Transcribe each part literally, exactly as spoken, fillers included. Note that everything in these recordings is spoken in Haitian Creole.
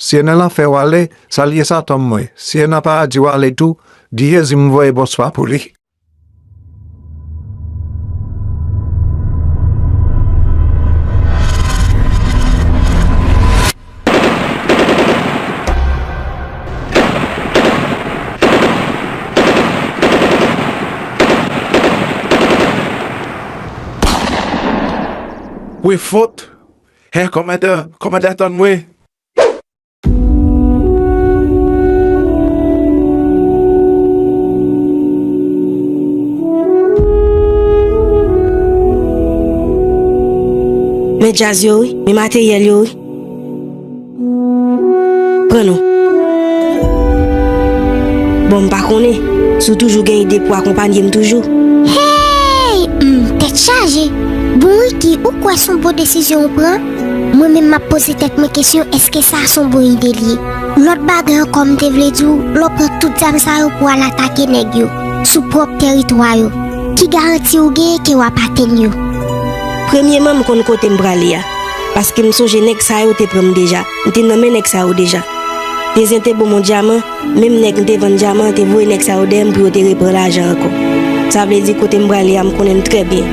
Si e nan lanfè w ale, salye Satan mwen. Si e nan paradi w ale tou, di Jezi m voye bonswa pou li. Wi, fot. Hè, kòmandè, kòmandè, tann mwen. Men djaz yo wi, men materyèl yo wi. Pran non. Bon, m pa konnen si w toujou gen ide pou akonpanye m toujou. Hey! Hmm, tèt chaje. Bon, Ricky, ou kwè s on bon desizyon ou pran? Mwen menm m ap poze tèt mwen kesyon, èske sa s on bon ide l ye? Lòt bagay ankò m te vle di w, lè w pran tout zam sa yo pou w al atake nèg yo, sou pwòp tèritwa yo, ki garanti ou genyen ke w ap atenn yo? Premyeman, m konn kote m prale a, paske m sonje nèg sa yo te pran m deja, m te nan men nèg sa yo deja. Dezyen te ban m yon dyaman, menm nèg m te vann dyaman an te voye nèg sa yo dèyè m pou yo te repran lajan ankò. Sa vle di kote m prale a, m konnen l trè byen.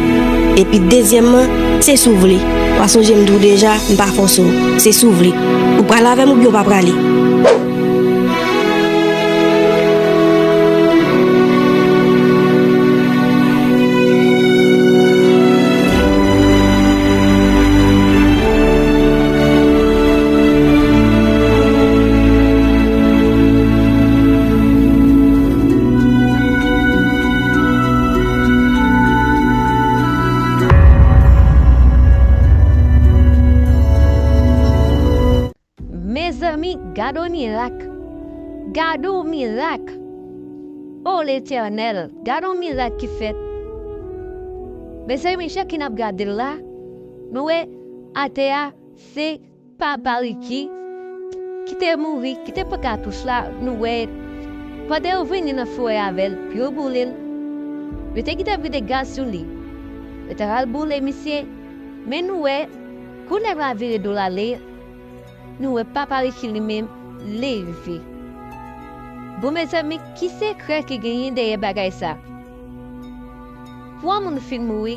Epi dezyèmman, se si w vle. W a sonje m di w deja, m pa fòse w. Se si w vle. Ou pral avè m oubyen w pa prale? Mezanmi, gade yon mirak! Gade yon mirak! O Letènèl, gade yon mirak ki fèt! Mezanmi, jan ke n ap gade l la, nou wè atè a, se papa Ricky ki te mouri, ki te pran katouch la, nou wè, pandan yo vini nan forè avè l pou yo boule l, yo te gentan vide gaz sou li. Yo ta pral boule misye, men nou wè, kou nèg la vire do l ale, nou wè papa Ricky li menm leve. Bon, mezanmi, ki sekrè ki genyen dèyè bagay sa? Pou yon moun fin mouri,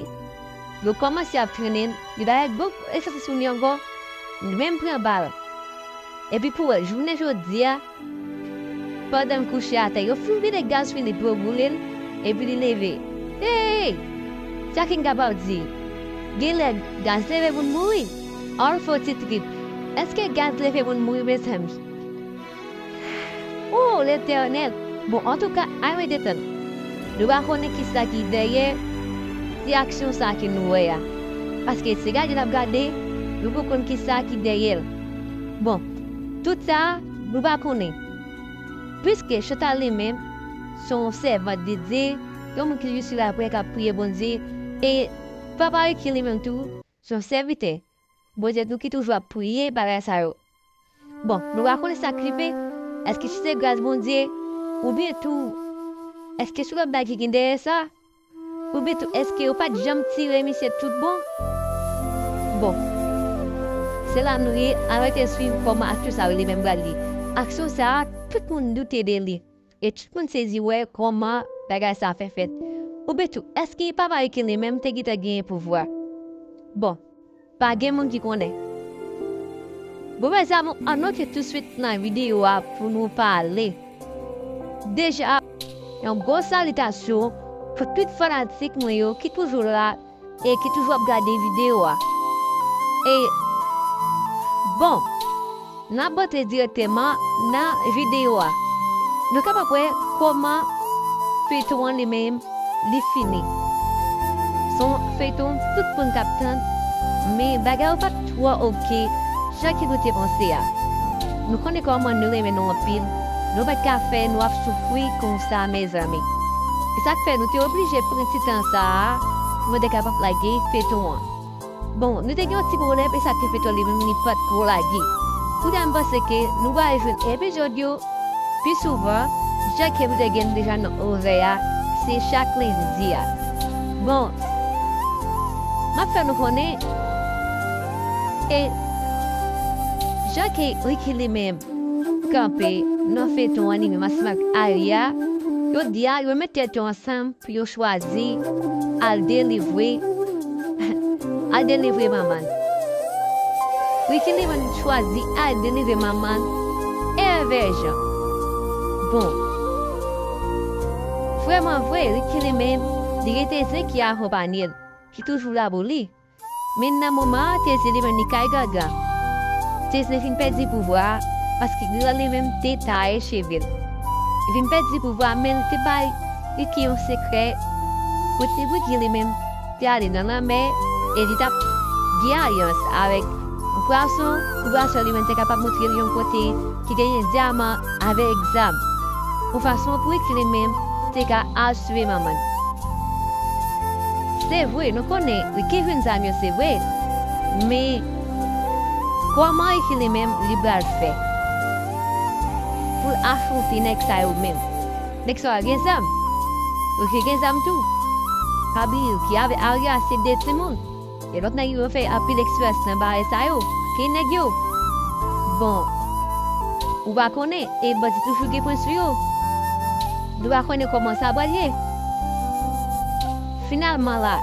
yo kòmanse ap trennen l, li pa gen bon esans sou li ankò, li menm pran bal. Epi pou wè, jounen jodi a, pandan l kouche atè, yo fin vide gaz sou li pou yo boule l, epi li leve. Hey! Sa ki n kapab di? Genlè gaz leve moun mouri? Or fo ti trip. Èske gaz leve moun mouri, mezanmi? O Letènèl! Bon, antouka, ann rete tann. Nou pa konnen kisa ki dèyè ti aksyon sa ke nou wè a. Paske se gade n ap gade, nou poko konn kisa ki dèyè l. Bon, tout sa, nou pa konnen. Piske Chantal li menm, se yon sèvant de Dye, yon moun ki jis la prè k ap priye Bondye, e papa Ricky li menm tou, se yon sèvitè Bondye tou ki toujou ap priye bagay sa yo. Bon, nou pa konnen sa k rive. Èske se gras Bondye? Oubyen tou, èske se lòt bagay ki gen dèyè sa? Oubyen tou, èske yo pa t janm tire misye tout bon? Bon, se la nou ye, ann rete swiv kòman aksyon sa yo li menm pral ye. Aksyon sa a, tout moun doute de li. E tout moun sezi wè kòman bagay sa fè fèt. Oubyen tou, èske papa Ricky li menm te gentan genyen pouvwa? Bon, pa gen moun ki konnen. Bon, mezanmi, ann antre touswit nan videyo a pou nou pale. Deja, yon gwo salitasyon pou tout fanatik mwen yo ki toujou la e ki toujou ap gade videyo a. E, bon, n ap antre dirèkteman nan videyo a. Nou kapab wè kòman feyton an li menm, li fini. Se yon feyton tout moun t ap tann, men bagay yo pa t twò oke jan ke nou te panse a. Nou konnen kòman nou renmen nou anpil, nou pa t ka fè nou ap soufri konsa, mezanmi. Se sa k fè nou te oblije pran ti tan sa a pou nou te kapab lage feyton an. Bon, nou te gen yon ti pwoblèm, e sa k te fè tou li menm li pa t twò lage. Kounye a m panse ke nou va jwenn epizòd yo pi souvan, jan ke nou te gen deja nan orè a, se chak lendi a. Bon, m ap fè nou konnen, e Jan ke Ricky li menm kanpe nan feyton an li menm ansanm ak Aria, yo di a yo met tèt yo ansanm pou yo chwazi al delivre, al delivre manman l. Ricky li menm chwazi al delivre manman l. Evè jan. Bon. Vrèman vre, Ricky li menm, li rete zen ki akonpanye l, ki toujou la pou li. Men nan moman an, Tezin li menm li kay gangan. Tezin fin pèdi pouvwa a, paske Grann li menm te taye cheve l. Li fin pèdi pouvwa a, men li te bay Ricky yon sekrè, kote Ricky li menm te ale nan lanmè, e li t ap gen alyans avèk yon pwason, pou pwason li menm te kapab montre l yon kote ki genyen dyaman avèk zam. Yon fason pou Ricky li menm te ka al sove manman l. Se vre, nou konnen Ricky jwenn zam yo, se vre. Men, kòman Ricky li menm, li pral fè pou l afwonte nèg sa yo menm? Nèg sa yo gen zam. Ricky gen zam tou. Pa bliye, Ricky avèk Aria se de timoun. E lòt nèg yo fè anpil eksperyans nan bagay sa yo. Ki nèg yo? Bon, ou pa konnen, e bandi toujou gen pwen sou yo. Nou pa konnen kòman sa pral ye. Finalman la,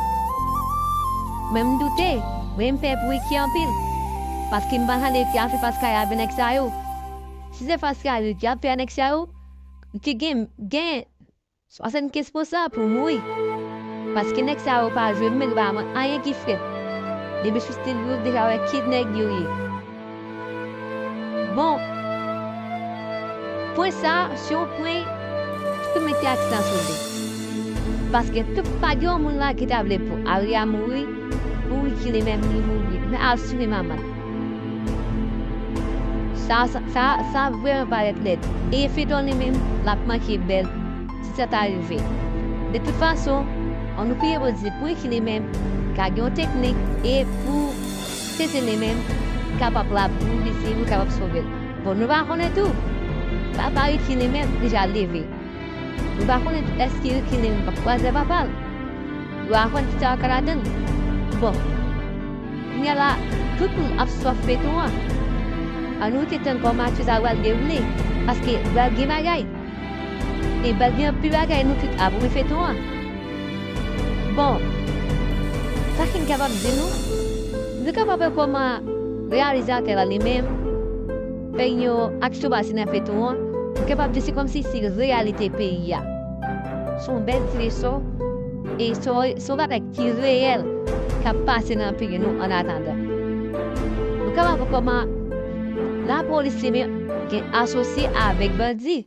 mwen m doute, mwen m pè pou Ricky anpil. Paske m pa tande Ricky ap fè fas kay avè nèg sa yo. Si se fas kay Ricky ap fè a nèg sa yo, Ricky gen, gen swasannkenz pousan pou mouri. Paske nèg sa yo pa jwe men yo pa konn anyen ki fèt. Depi sou stil yo, deja wè ki nèg yo ye. Bon, pwen sa, se yon pwen ki mete aksan sou li. Paske tout, pa gen yon moun la ki ta vle pou Aria mouri, pou Ricky li menm li mouri, men al sove manman l. Sa, sa, sa, sa vrèman parèt lèd. E feyton li menm, l ap manke bèl si sa ta rive. De tout fason, ann nou priye Bondye pou Ricky li menm ka gen yon teknik e pou Tezin li menm kapab la pou li, si pou kapab sove l. Bon, nou pa konnen tou. Papa Ricky li menm deja leve. Nou pa konnen tou èske Ricky li menm p ap kwaze papa l. Nou pa konnen kisa yo ka ladan l. Bon, kounye a la, tout moun ap swaf feyton an. Ann nou rete tann kòman aksyon sa pral dewoule, paske pral gen bagay. E pral gen anpil bagay nou tout ap renmen feyton an. Bon, sa ki n kapab di nou, nou kapab wè kòman reyalizatè la li menm fè yon aksyon pase nan feyton an, nou kapab di se kòmsi se reyalite peyi a. Se yon bèl ti leson, e se yon, se yon bagay ki reyèl k ap pase nan peyi nou annatandan. Nou kapab wè kòman lapolis li menm gen asosye avèk bandi.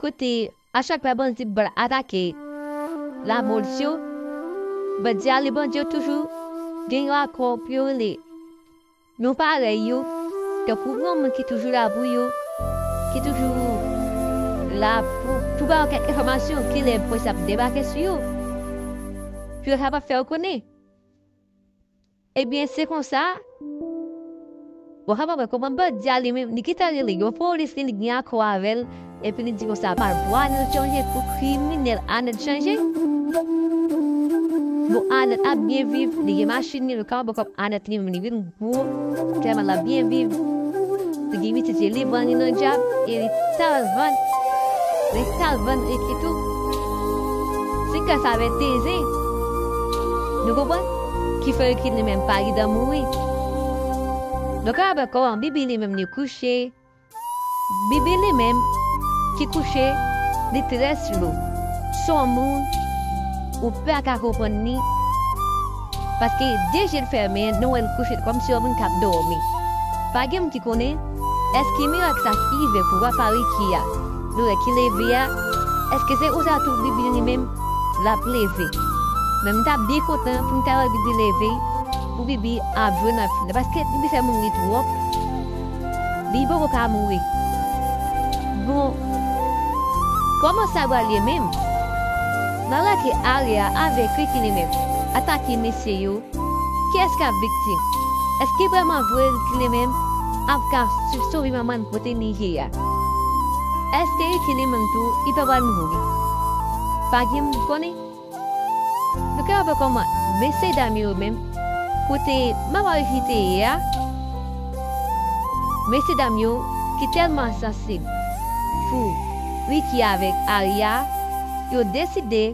Kote, a chak fwa bandi pral atake lapolis yo, bandi a li bandi yo toujou gen yon akò pou yo rele yon parèy yo, tankou yon moun ki toujou la pou yo, ki toujou la pou, pou ba yo kèk enfòmasyon, kilè polis ap debake sou yo, pou yo kapab fè yo konnen. Ebyen, se konsa, w kapab wè kòman bandi a li menm, li gentan rele yon polis, li, li gen akò avè l, epi li di konsa, pa vwa Anèt chanje pou kriminèl Anèt chanje. Bon, Anèt ap byen viv, li gen machin li, nou kapab wè kòman Anèt li menm, li vin gwo, tèlman l ap byen viv. Li gen pitit, li vann li nan djab, e li t al vann, li t al vann Ricky tou. Se gras avèk Tezin, nou konprann, ki fè Ricky li menm pa gentan mouri. Nou ka wè kòman Bibi li menm li kouche, Bibi li menm ki kouche, li trè slou. Se yon moun ou pa ka konprann li. Paske de je l fèmen, nou wè l kouche kòmsi yon moun k ap dòmi. Pa gen moun ki konnen èske mirak sa ki rive pou papa Ricky a, nou wè ki leve a, èske se konsa tou Bibi li menm l ap leve. Men m t ap byen kontan pou m ta wè Bibi leve, pou Bibi ap jwe nan fim nan, paske Bibi fè moun ri twòp. Li poko ka mouri. Bon, kòman sa pral ye menm? N a remarke Aria avèk Ricky li menm atake mesye yo. Kiyès k ap viktim? Èske vrèman vre Ricky li menm ap ka sove manman l kote li ye a? Èske Ricky li menm tou, li pa pral mouri? Pa gen moun ki konnen. Nou ka wè kòman mesye dam yo menm, kote manman Ricky te ye a, Mesye dam yo ki tèlman sansib pou Ricky avèk Aria, yo deside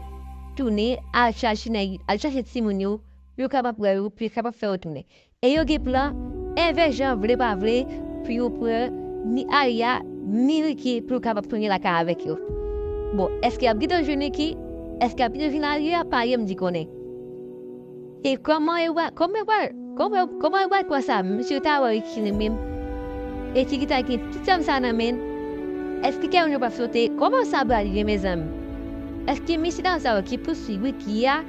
tounen al chache nèg, al chache timoun yo pou yo kapab wè yo, pou yo kapab fè yo tounen. E yo gen plan, envè jan vle pa vle, pou yo pran ni Aria, ni Ricky pou yo kapab tounen lakay avèk yo. Bon, èske y ap gentan jwenn Ricky? Èske y ap gentan jwenn Aria? Pa janm di konnen. E kòman yo va, kòman yo va, kòman, kòman yo va pran sa? Misye ta wè Ricky renmen m. E Ricky ta gen tout zam sa nan men l. Èske kè moun yo p ap sote? Kòman sa pral ye, mezanmi? Èske mesye dam sa yo ki pouswiv Ricky a?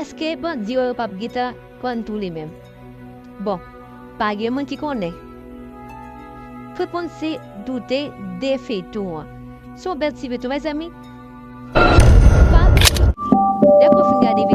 Èske bandi yo, yo p ap gentan pran tou li menm? Bon, pa gen moun ki konnen. Tout moun se doute de feyton an. Se yon bèl ti feyton, mezanmi. Pa bliye, lè w fin gade